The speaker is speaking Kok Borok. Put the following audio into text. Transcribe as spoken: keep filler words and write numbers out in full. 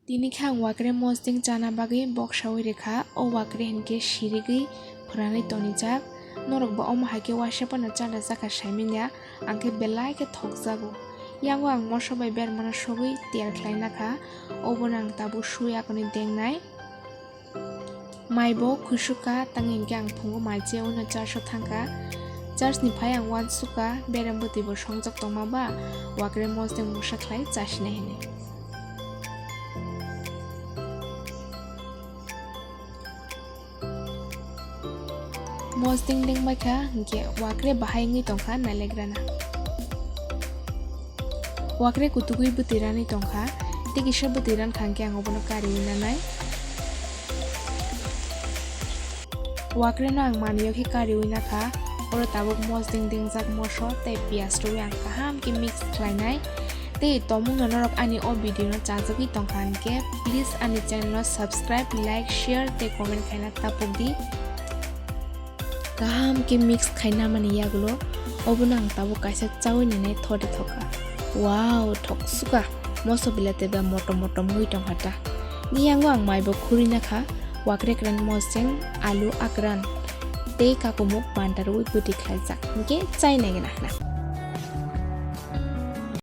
Tini khe ang wakre mosdeng chana bagwi boksaui rwkha. O wakre hinkhe sirigwi phwranwi tonijak. Norokbo omo hai khe uaisa phano chana chakha saimanya, ang khe belai khe thokjago. Yango ang moso bai bermano sogwi tiyar khlaina kha. Obono ang tabuk sui akonwi dengnai. Mai bo khusuk kha, tangwi hinkhe ang phungo mai che uino church o thangkha. Church ni phai ang uansukha, berem bwtwi bo songjak tongma ba, wakre mosdeng mungsa khlai chasinai hinwi. Mosdeng dengbai kha, hinkhe wakre bahai wngwi tongkha nailegrana. Wakre kutugwi bwtwi ranwi tongkha, tei kisa bwtwi rankha hinkhe ang obono kariwi nanai. Wakre no ang manwi o khe kariwi nakha, oro tabuk mosdeng dengjak moso tei piyaj rwui ang kaham khe mix khlainai. Tei tongmung no norok ani o video no chajagwi tongkha hinkhe, please ani channel no subscribe, like, share tei comment khaina tapuk di. Kaham khe mix khaina mani yagulo, obono ang tabuk kaisa chaui nani thori thokha. Wow, thoksuka, moso belai tei ba motom motom wngwi tongkha ta. Biyango ang mai bo khurui nakha, wakre kran mosdeng, alu akran, tei kakumuk mandarwi bwtwi khlaijak, hinkhe chai nai gana.